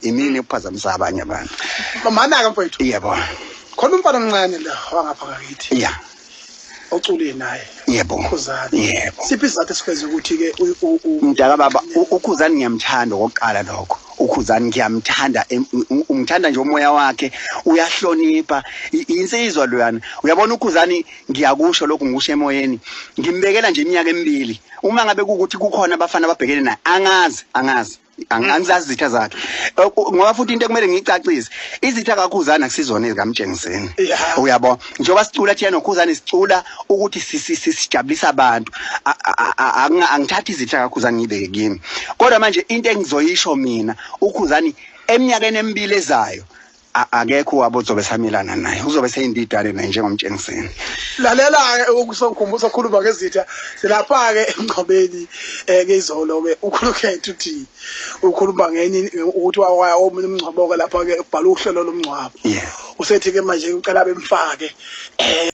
Imini ukuphazamisa abanye abantu. Mana-ke mfowethu. Yebo. Khona umfana omncane la wangapha ngakithi. Ya. Ocule naye. Yebo. Khuzani. Yebo. Siphi isizathu esikwenza ukuthi ke Mntaka baba, uKhuzani ngiyamthanda okokuqala lokho. UKhuzani ngiyamthanda, ungithanda nje umoya wakhe, uyahlonipha, insizwa loyana. Uyabona uKhuzani, ngiyakusho lokhu, ngikusho emoyeni. Ngimbekela nje iminyaka emibili. Uma ngabe kukuthi kukhona abafana ababhekene naye, angazi, angazi. Angizazi izitha zakhe. Ngoba futhi into ekumele ngiyicacise, izitha kaKhuzani akusizona ezikaMtshengiseni. Uyabo, njengoba sicula thina noKhuzani, sicula ukuthi sijabulisa abantu. Angithathi izitha kaKhuzani ngiyibeke kimi. Kodwa manje into engizoyisho mina, uKhuzani eminyakeni emibili ezayo akekho wabo uzobe samelana naye, uzobe seyindidane naye njengoMtshengiseni. Lalela-ke, ukusongikhumbuza okhuluma ngezitha, silapha-ke emngcwabeni um ke izolo-ke ukhulukhetha uthi ukhuluma ngenye ukuthi wawaya omunye umngcwabo-ke lapha-ke ubhala uhlelo lomngcwabo. Usethi-ke manje ucela bemfake.